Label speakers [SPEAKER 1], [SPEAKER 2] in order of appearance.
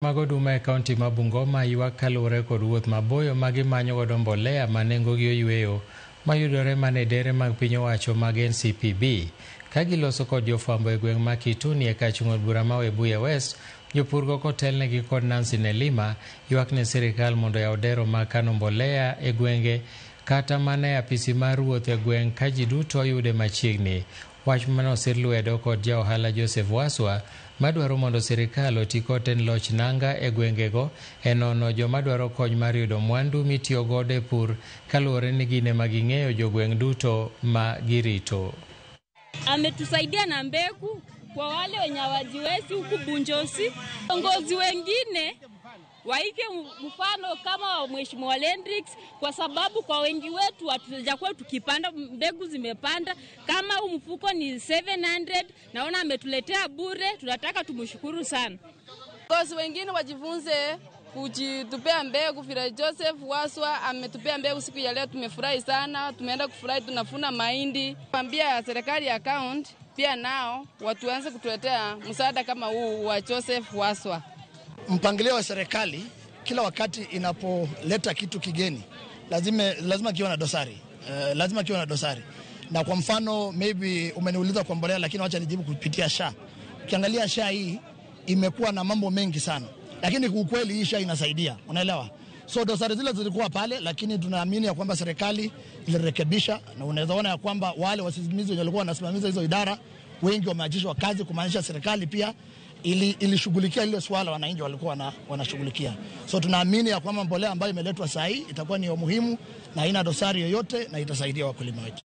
[SPEAKER 1] Mag oduma e kaunti ma Bungoma ywak kaluwore kod wuoth maboyo ma gimanyo godo mbolea ma nengogi oyweyo mayudore mana e dere mag piny owacho mag NCPB. Ka giloso kod jofwambo e gweng' ma Kituni e kar chung' od bura ma Webuye West, jopurgo kotelnegi kod Nancy Nelima ywak ne sirikal mondo oyaw dero mag kano mbolea e gwenge kata mana e apisi mar ruoth e gweng' ka ji duto yude machiegni. Wach mane osir lwedo kod ja ohala Joseph Waswa madwaro mondo sirikal oti kod tend loch nanga e gwengego e nono joma dwaro kony mar yudo mwandu mitiyo godo e pur kaluwore ni gin ema ging'eyo jogweng' duto ma girito.
[SPEAKER 2] Ametusaidia na mbegu kwa wale wenye hawajiwezi huku Bunjosi. Viongozi wengine waike mfano kama Mheshimiwa Lendrix, kwa sababu kwa wengi wetu hatujakuwa tukipanda mbegu, zimepanda. Kama huu mfuko ni 700, naona ametuletea bure, tunataka tumshukuru sana.
[SPEAKER 3] Viongozi wengine wajifunze kujitupea mbegu vile Joseph Waswa ametupea mbegu siku ya leo, tumefurahi sana, tumeenda kufurahi, tunafuna mahindi. Kwambia serikali ya kaunti pia nao watuanze kutuletea msaada kama huu wa Joseph Waswa.
[SPEAKER 4] Mpangilio wa serikali kila wakati inapoleta kitu kigeni lazima kiwe na dosari. Lazima kiwe na dosari. Na kwa mfano maybe umeniuliza kwa mbolea, lakini wacha nijibu kupitia SHA. Ukiangalia SHA hii imekuwa na mambo mengi sana, lakini kwa ukweli hii SHA inasaidia, unaelewa? So dosari zile zilikuwa pale, lakini tunaamini ya kwamba serikali ilirekebisha, na unaweza ona ya kwamba wale wasimamizi wenye walikuwa wanasimamia hizo idara wengi wameachishwa kazi, kumaanisha serikali pia ilishughulikia lile swala wananchi walikuwa wanashughulikia. So tunaamini ya kwamba mbolea ambayo imeletwa saa hii itakuwa ni muhimu na haina dosari yoyote na itasaidia wakulima wetu.